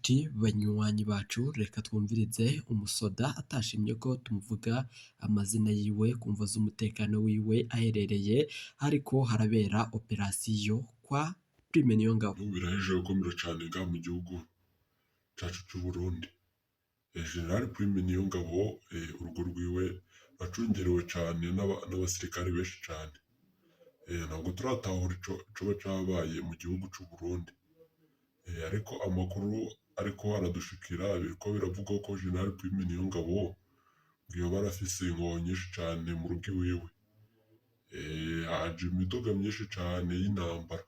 Nshuti banywanyi bacu, reka twumvirize umusoda atashimye ko tumuvuga amazina yiwe kumvo z'umutekano wiwe, aherereye hariko harabera operasiyo kwa Prime Niyongabo. Ubu birahejeje gukomera cane ngaha mu gihugu cacu c'Uburundi. General Prime Niyongabo, urugo rwiwe ruracungerewe cane n'abasirikare benshi cane. Ntabwo turatahura ico coba cabaye mu gihugu c'Uburundi. Ariko amakuru ariko aradushikira, biriko biravugwa ko General Prime Niyongabo ngo yoba arafise inkoho nyinshi cane mu rugo iwiwe. Haje imiduga myinshi cane y'intambara.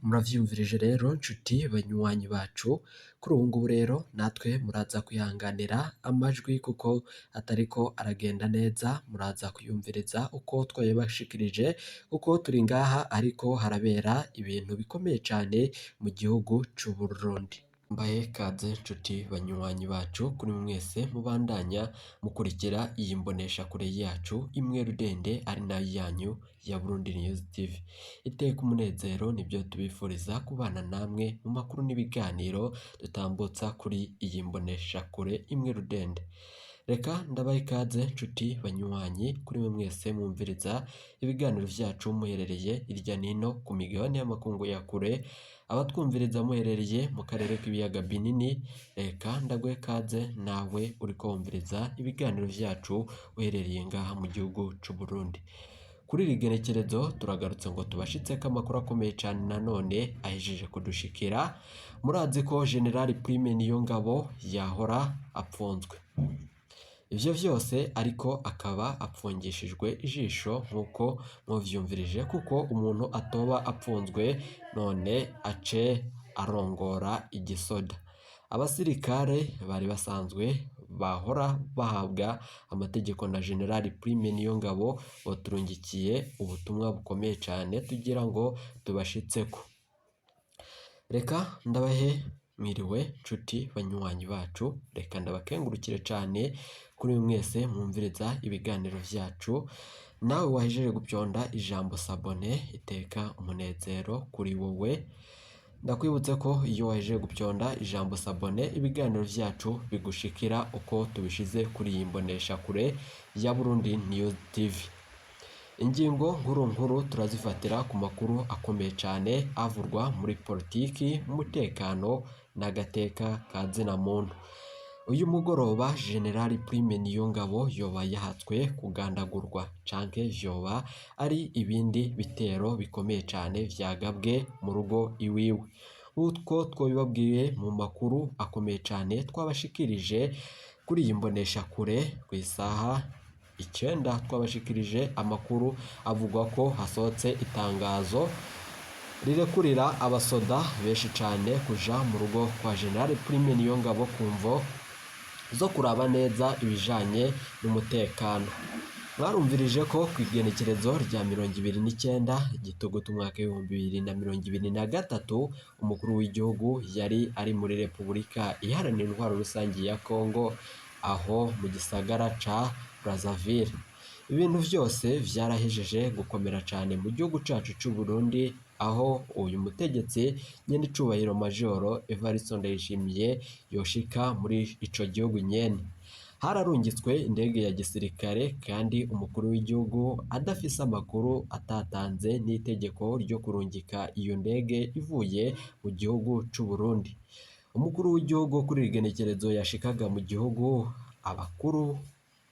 Muravyiyumvirije rero, nshuti banywanyi bacu, kuri ubu ngubu rero natwe muraza kwihanganira amajwi kuko atariko aragenda neza, muraza kuyumviriza uko twayabashikirije kuko turi ngaha ariko harabera ibintu bikomeye cane mu gihugu c'Uburundi. Mbahe kaze, nshuti banywanyi bacu, kuri mwese mubandanya mukurikira iyi mboneshakure yacu imwe rudende, ari nayo yanyu ya Burundi News TV. Iteka umunezero nibyo tubifuriza kubana namwe mu makuru n'ibiganiro dutambutsa kuri iyi mboneshakure imwe rudende. Reka ndabaha ikaze, nshuti banywanyi, kuri mwe mwese mwumviriza ibiganiro vyacu muherereye hirya nino ku migabane y'amakungu ya kure, abatwumviriza muherereye mu karere k'ibiyaga binini, reka ndaguhe ikaze nawe uriko wumviriza ibiganiro vyacu uherereye ngaha mu gihugu c'Uburundi. Kuri iri genekerezo turagarutse ngo tubashitseko amakuru akomeye cane nanone ahejeje kudushikira. Murazi ko General Prime Niyongabo yahora apfunzwe. Ivyo vyose ariko akaba apfungishijwe ijisho nk'uko muvyumvirije, kuko umuntu atoba apfunzwe none ace arongora igisoda. Abasirikare bari basanzwe bahora bahabwa amategeko na General Prime Niyongabo baturungikiye ubutumwa bukomeye cane tugira ngo tubashitseko. Reka ndabahe mwiriwe, nshuti banywanyi bacu, reka ndabakengurukire cane kuri mwese mwumviriza ibiganiro vyacu. Nawe wahejeje gupyonda ijambo s'abonner, iteka umunezero kuri wowe. Ndakwibutse ko iyo wahejeje gupyonda ijambo s'abonner, ibiganiro vyacu bigushikira uko tubishize kuri iyi mboneshakure ya Burundi News TV. Ingingo nkuru nkuru turazifatira ku makuru akomeye cane avurwa muri politiki, umutekano n'agateka ka zina muntu. Uyu mugoroba General Prime Niyongabo yoba yahatswe kugandagurwa canke vyoba ari ibindi bitero bikomeye cane vyagabwe mu rugo iwiwe. Nk'uko twabibabwiye mu makuru akomeye cane twabashikirije kuri iyi mboneshakure kw'isaha 9, twabashikirije amakuru avugwa ko hasohotse itangazo rirekurira abasoda benshi cane kuja mu rugo kwa General Prime Niyongabo ku mvo zo kuraba neza ibijanye n'umutekano. Mwarumvirije ko kw'igenekerezo rya 29 Gitugutu umwaka w'2023 umukuru w'igihugu yari ari muri Repubulika Iharanira Intwaro Rusangi ya Congo, aho mu gisagara ca Brazzaville. Ibintu vyose vyarahejeje gukomera cane mu gihugu cacu c'u Burundi, aho uyu mutegetsi nyen'icubahiro Majoro Evariste Ndayishimiye yoshika muri ico gihugu nyene. Hararungitswe indege ya gisirikare kandi umukuru w'igihugu adafise amakuru, atatanze n'itegeko ryo kurungika iyo ndege ivuye mu gihugu c'u Burundi. Umukuru w'igihugu kuri iri genekerezo yashikaga mu gihugu, abakuru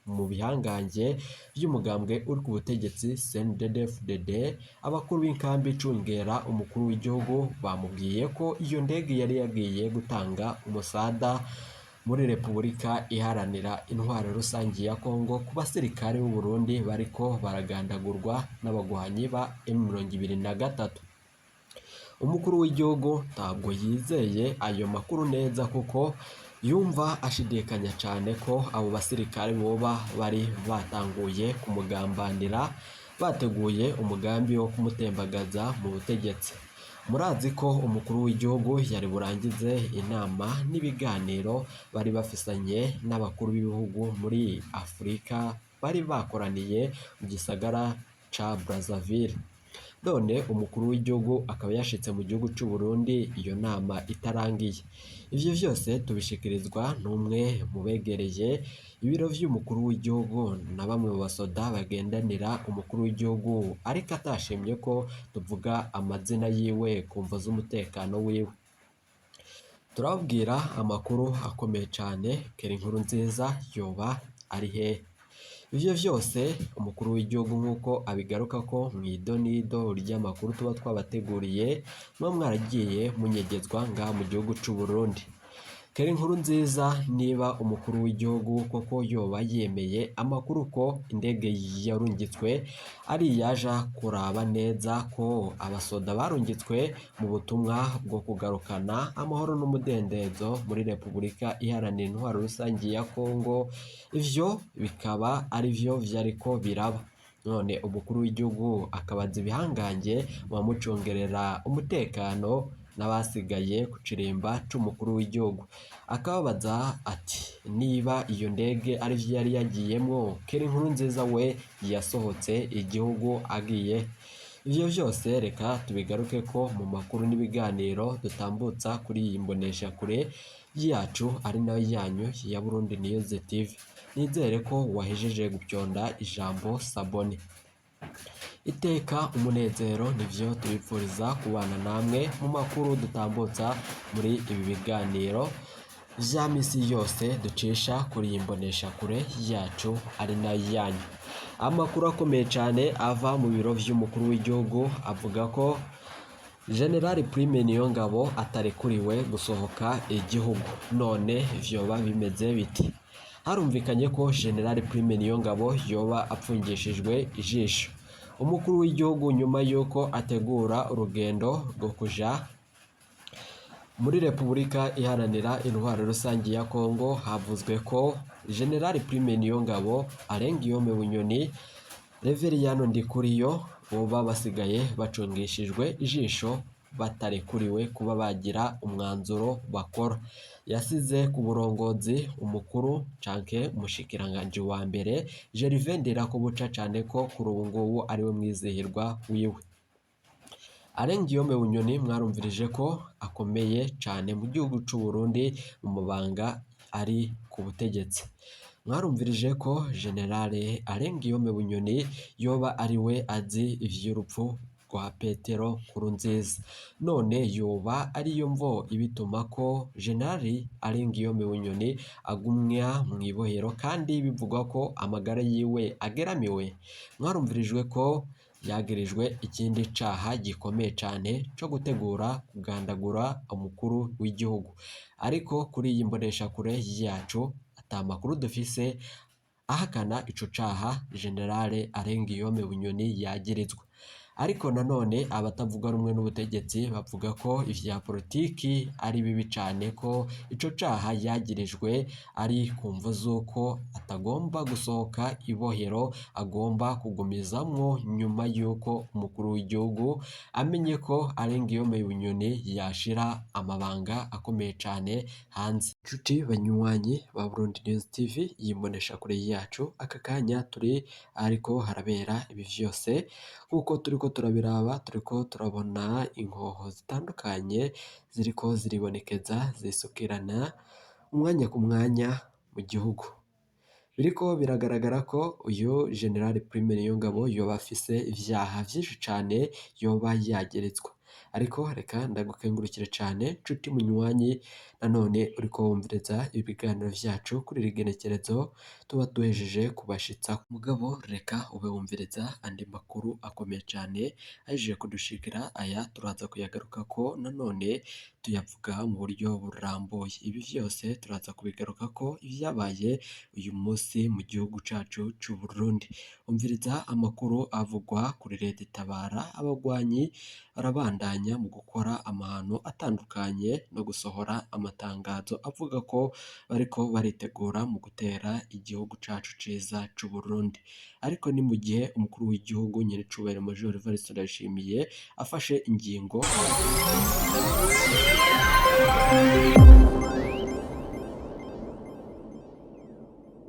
mu bihangange vy'umugambwe uri ku butegetsi CNDD-FDD, abakuru b'inkambi icungera umukuru w'igihugu, bamubwiye ko iyo ndege yari yagiye gutanga umusada muri Repubulika Iharanira Intwaro Rusangi ya Congo ku basirikare b'u Burundi bariko baragandagurwa n'abagwanyi ba M23. Umukuru w'igihugu ntabwo yizeye ayo makuru neza, kuko yumva ashidikanya cane ko abo basirikare boba bari batanguye kumugambanira, bateguye umugambi wo kumutembagaza mu butegetsi. Murazi ko umukuru w'igihugu yari burangize inama n'ibiganiro bari bafisanye n'abakuru b'ibihugu muri Afurika bari bakoraniye mu gisagara ca Brazzaville. None umukuru w'igihugu akaba yashitse mu gihugu c'u Burundi iyo nama itarangiye. Ivyo vyose tubishikirizwa n'umwe mu begereye ibiro vy'umukuru w'igihugu na bamwe mu basoda bagendanira umukuru w'igihugu ariko atashimye ko tuvuga amazina yiwe ku mvo z'umutekano wiwe. Turababwira amakuru akomeye cane, kera inkuru nziza yoba ari hehe? Ivyo vyose umukuru w'igihugu nk'uko abigarukako mw'idonido ry'amakuru tuba twabateguriye, muba mwaragiye munyegezwa ngaha mu gihugu c'u Burundi. Kera inkuru nziza niba umukuru w'igihugu koko yoba yemeye amakuru ko indege yarungitswe ari iyaja kuraba neza ko abasoda barungitswe mu butumwa bwo kugarukana amahoro n'umudendezo muri Repubulika Iharanira Intwaro Rusangi ya Kongo, ivyo bikaba arivyo vyariko biraba. None umukuru w'igihugu akabaza ibihangange mu bamucungerera umutekano n'abasigaye ku kirimba c'umukuru w'igihugu, akababaza ati niba iyo ndege arivyo yari yagiyemwo, kera inkuru nziza we yasohotse igihugu agiye. Ivyo vyose reka tubigarukeko mu makuru n'ibiganiro dutambutsa kuri iyi mboneshakure yacu ari nayo yanyu ya Burundi News TV. Nizere ko wahejeje gupyonda ijambo sabone. Iteka umunezero nivyo tubipfuriza kubana namwe mu makuru dutambutsa muri ibi biganiro vya misi yose ducisha kuri iyi mboneshakure yacu ari nayo yanyu. Amakuru akomeye cane ava mu biro vy'umukuru w'igihugu avuga ko General Prime Niyongabo atarekuriwe gusohoka igihugu. None vyoba bimeze biti? Harumvikanye ko General Prime Niyongabo yoba apfungishijwe ijisho. Umukuru w'igihugu nyuma y'uko ategura urugendo rwo kuja muri Repubulika Iharanira Intwaro Rusangi ya Kongo, havuzwe ko General Prime Niyongabo, Alain Guillaume Bunyoni, Reveriyano Ndikuriyo boba basigaye bacungishijwe ijisho batarekuriwe kuba bagira umwanzuro bakora. Yasize ku burongozi umukuru canke umushikiranganji wa mbere Gervais Ndirakobuca cane ko kuri ubu ngubu ariwe mwizihirwa wiwe. Alain Guillaume Bunyoni mwarumvirije ko akomeye cane mu gihugu c'u Burundi mu mabanga ari ku butegetsi. Mwarumvirije ko General Alain Guillaume Bunyoni yoba ariwe azi ivy'urupfu rwa Petero Nkurunziza. None yoba ariyo mvo ibituma ko General Alain Guillaume Bunyoni agumya mw'ibohero kandi bivugwa ko amagara yiwe ageramiwe. Mwarumvirijwe ko yagirijwe ikindi caha gikomeye cane co gutegura kugandagura umukuru w'igihugu. Ariko kuri iyi mboneshakure yacu ata makuru dufise ahakana ico caha General Alain Guillaume Bunyoni yagirizwa. Ariko nanone abatavuga rumwe n'ubutegetsi bavuga ko ivya politiki ari bibi cane ko ico caha yagirijwe ari ku mvo z'uko atagomba gusohoka ibohero, agomba kugumizamwo nyuma y'uko umukuru w'igihugu amenye ko Alain Guillaume Bunyoni yashira amabanga akomeye cane hanze. Nshuti banywanyi ba Burundi News TV, iyi mboneshakure yacu, aka kanya turi ariko harabera ibi vyose nkuko turiko turabiraba, turiko turabona inkoho zitandukanye ziriko ziribonekeza zisukirana umwanya ku mwanya mu gihugu. Biriko biragaragara ko uyu General Prime Niyongabo yoba afise ivyaha vyinshi cane yoba yageretswa. Ariko reka ndagukengurukire cane nshuti munywanyi, nanone uriko wumviriza ibiganiro vyacu kuri iri genekerezo tuba duhejeje kubashitsa. Mugabo reka ube wumviriza andi makuru akomeye cane ahejeje kudushikira, aya turaza kuyagarukako nanone tuyavuga mu buryo burambuye. Ibi vyose turaza kubigarukako ivyabaye uyu munsi mu gihugu cacu c'u Burundi. Umviriza amakuru avugwa kuri Leta itabara, abagwanyi barabandanya mu gukora amahano atandukanye no gusohora amatangazo avuga ko bariko baritegura mu gutera igihugu cacu ciza c'u Burundi. Ariko ni mu gihe umukuru w'igihugu nyenicubahiro Major Evariste Ndayishimiye afashe ingingo.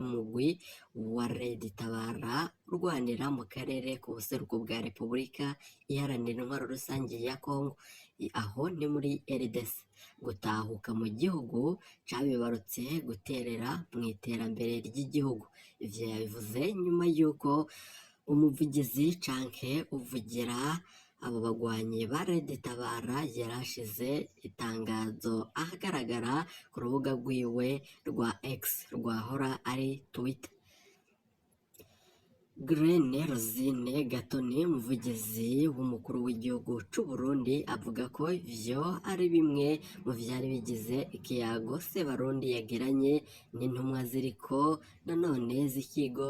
Umugwi mugwi wa Red Tabara urwanira mu karere k'ubuseruko bwa Repubulika Iharanira Intwaro Rusangi ya Kongo, aho ni muri RDC. Gutahuka mu gihugu cabibarutse guterera mu iterambere ry'igihugu. Ivyo yabivuze nyuma y'uko umuvugizi canke uvugira abo bagwanyi ba Red Tabara yarashize itangazo ahagaragara ku rubuga rwiwe rwa X rwahora ari Twitter. Grene Rosine Gatoni, umuvugizi w'umukuru w'igihugu c'u Burundi, avuga ko ivyo ari bimwe mu vyari bigize ikiyago Sebarundi yagiranye n'intumwa ziriko nanone z'ikigo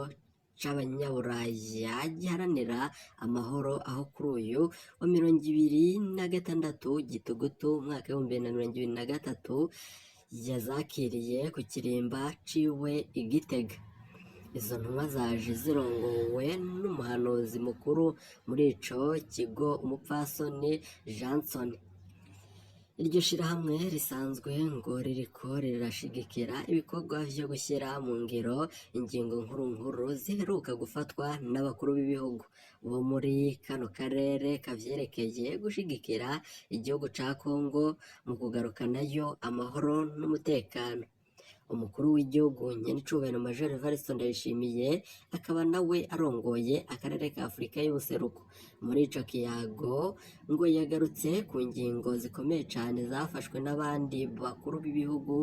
c'abanyaburaya giharanira amahoro, aho kuri uyu wa 26 Gitugutu umwaka w'2023 yazakiriye ku kirimba ciwe i Gitega. Izo ntumwa zaje zirongowe n'umuhanuzi mukuru muri ico kigo, umupfasoni Johnson. Iryo shirahamwe risanzwe ngo ririko rirashigikira ibikorwa vyo gushyira mu ngiro ingingo nkuru nkuru ziheruka gufatwa n'abakuru b'ibihugu bo muri kano karere kavyerekeye gushigikira igihugu ca Kongo mu kugarukanayo amahoro n'umutekano. Umukuru w'igihugu nyenicubahiro Major Evariste Ndayishimiye akaba nawe arongoye akarere ka Afurika y'ubuseruko. Muri ico kiyago ngo yagarutse ku ngingo zikomeye cane zafashwe n'abandi bakuru b'ibihugu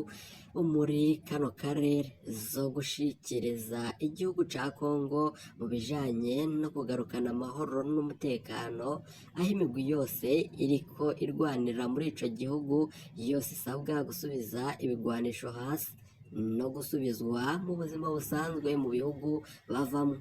bo muri kano karere zo gushikiriza igihugu ca Kongo mu bijanye no kugarukana amahoro n'umutekano, aho imigwi yose iriko irwanira muri ico gihugu yose isabwa gusubiza ibigwanisho hasi no gusubizwa mu buzima busanzwe mu bihugu bavamwo.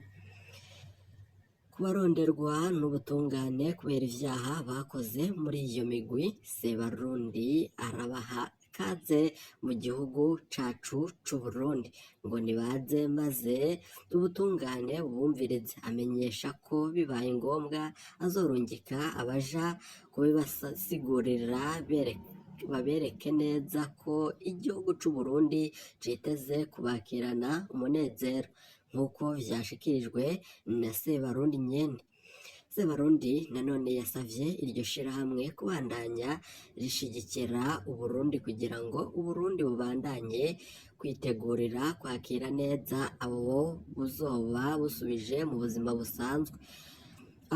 Ku baronderwa n'ubutungane kubera ivyaha bakoze muri iyo migwi, Sebarundi arabaha ikaze mu gihugu cacu c'Uburundi, ngo nibaze maze ubutungane bubumvirize. Amenyesha ko bibaye ngombwa azorungika abaja kubibasigurira babereke neza ko igihugu c'Uburundi citeze kubakirana umunezero, nk'uko vyashikirijwe na Sebarundi nyene. Sebarundi nanone yasavye iryo shirahamwe kubandanya rishigikira Uburundi kugira ngo Uburundi bubandanye kwitegurira kwakira neza abo buzoba busubije mu buzima busanzwe.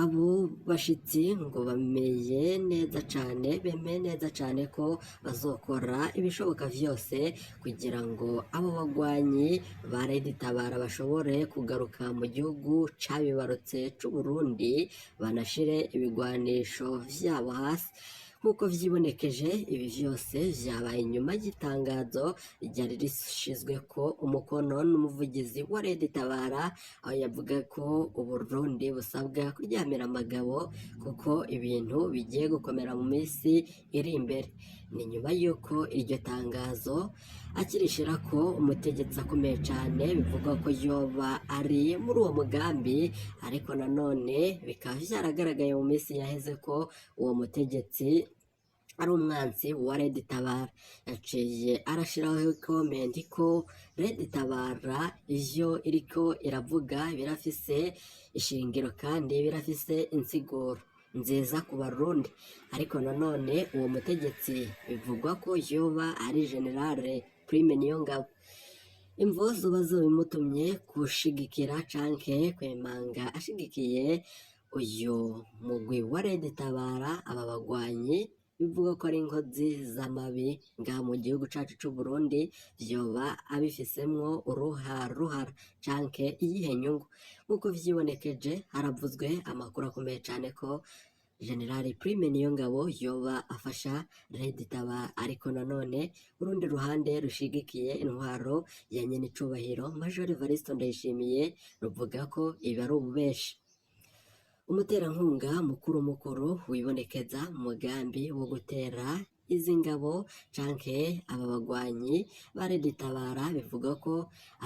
Abo bashitsi ngo bameye neza cane, bemeye neza cane ko bazokora ibishoboka vyose kugira ngo abo bagwanyi ba Red Tabara bashobore kugaruka mu gihugu cabibarutse c'Uburundi, banashire ibigwanisho vyabo hasi. Nk'uko vyibonekeje, ibi vyose vyabaye inyuma y'itangazo ryari rishizweko umukono n'umuvugizi wa Red Tabara, aho yavuga ko Uburundi busabwa kuryamira amagabo kuko ibintu bigiye gukomera mu misi iri imbere. Ni nyuma y'uko iryo tangazo akirishirako umutegetsi akomeye cane bivugwa ko yoba ari muri uwo mugambi, ariko nanone bikaba vyaragaragaye mu misi yaheze ko uwo mutegetsi ari umwansi wa Red Tabara. Yaciye arashiraho komenti ko Red Tabara ivyo iriko iravuga birafise ishingiro kandi birafise insiguro nziza ku Barundi, ariko nanone uwo mutegetsi bivugwa ko yoba ari Generale Prime Niyongabo. Imvo zoba zobimutumye gushigikira canke kwemanga ashigikiye uyu mugwi wa Red Tabara, aba bagwanyi bivugwa ko ari inkozi z'amabi ngaha mu gihugu cacu c'Uburundi, vyoba abifisemwo uruharuhara canke iyihe nyungu? Nk'uko vyibonekeje, haravuzwe amakuru akomeye cane ko General Prime Niyongabo yoba afasha Red Tabara, ariko nanone urundi ruhande rushigikiye intwaro ya nyenicubahiro Major Evariste Ndayishimiye ruvuga ko ibi ari ububeshi. Umuterankunga mukuru mukuru wibonekeza mu mugambi wo gutera izi ngabo canke aba bagwanyi ba Red Tabara bivuga ko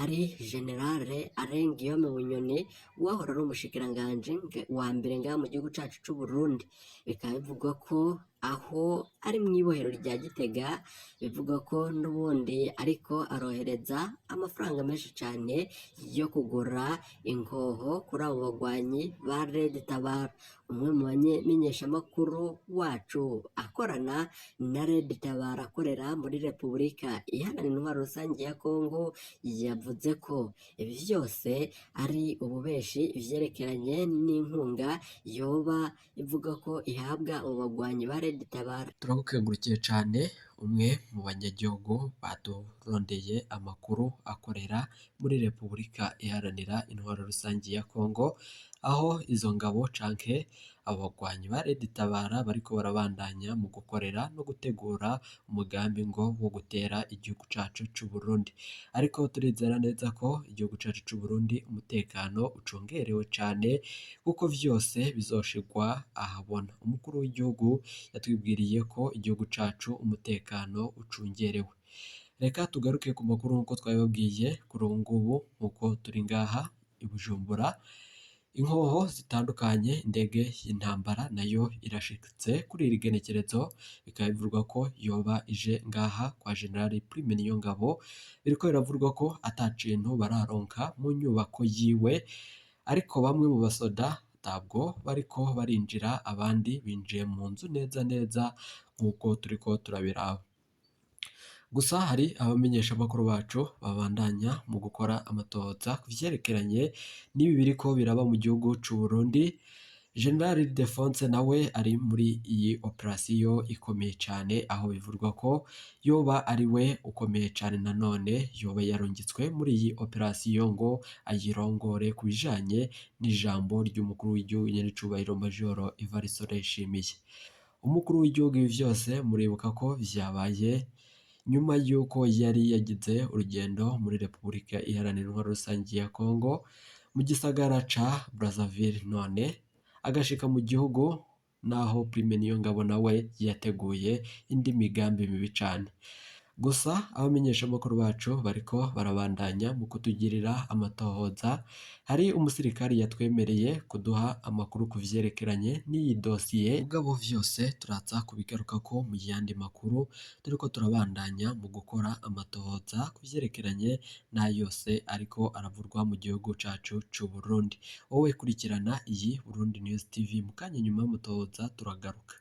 ari General Alain Guillaume Bunyoni, wahora ari umushikiranganji wa mbere ngaha mu gihugu cacu c'Uburundi. Bikaba bivugwa ko aho ari mw'ibohero rya Gitega, bivugwa ko n'ubundi ariko arohereza amafaranga menshi cane yo kugura inkoho kuri abo bagwanyi ba Red Tabara. Umwe mu bamenyeshamakuru wacu akorana na Red Tabara akorera muri Repubulika Iharanira Intwaro Rusangi ya Kongo, yavuze ko ibi vyose ari ububeshi ivyerekeranye n'inkunga yoba ivuga ko ihabwa abo bagwanyi ba Red Tabara. Turagukengurukiye cane, umwe mu banyagihugu badurondeye amakuru akorera muri Repubulika Iharanira Intwaro Rusangi ya Kongo, aho izo ngabo canke abo bagwanyi ba Red Tabara bariko barabandanya mu gukorera no gutegura umugambi ngo wo gutera igihugu cacu c'Uburundi. Ariko turizera neza ko igihugu cacu c'Uburundi umutekano ucungerewe cane, kuko vyose bizoshirwa ahabona. Umukuru w'igihugu yatwibwiriye ko igihugu cacu umutekano ucungerewe. Reka tugaruke ku makuru nk'uko twabibabwiye kuri ubu ngubu, nk'uko turi ngaha i Bujumbura, inkoho zitandukanye, indege y'intambara nayo irashitse kuri iri genekerezo, bikaba bivugwa ko yoba ije ngaha kwa General Prime Niyongabo. Biriko biravugwa ko ata kintu bararonka mu nyubako yiwe, ariko bamwe mu basoda ntabwo bariko barinjira, abandi binjiye mu nzu neza neza nk'uko turiko turabiraba. Gusa hari abamenyeshamakuru bacu babandanya mu gukora amatohoza ku vyerekeranye n'ibi biriko biraba mu gihugu c'Uburundi. General Ildephonse nawe ari muri iyi operasiyo ikomeye cane, aho bivugwa ko yoba ari we ukomeye cane nanone yoba yarungitswe muri iyi operasiyo ngo ayirongore ku bijanye n'ijambo ry'umukuru w'igihugu nyenicubahiro Majoro Evariste Ndayishimiye. Umukuru w'igihugu ibi vyose muribuka ko vyabaye nyuma y'uko yari yagize urugendo muri Repubulika Iharanira Intwaro Rusangi ya Kongo mu gisagara ca Brazzaville, none agashika mu gihugu naho Prime Niyongabo nawe yateguye indi migambi mibi cane. Gusa abamenyeshamakuru bacu bariko barabandanya mu kutugirira amatohoza. Hari umusirikari yatwemereye kuduha amakuru ku vyerekeranye n'iyi dosiye, mugabo vyose turaza kubigarukako mu yandi makuru turiko turabandanya mu gukora amatohoza ku vyerekeranye n'ayo yose ariko aravurwa mu gihugu cacu c'Uburundi. Wowe kurikirana iyi Burundi News TV, mu kanya nyuma y'amatohoza turagaruka.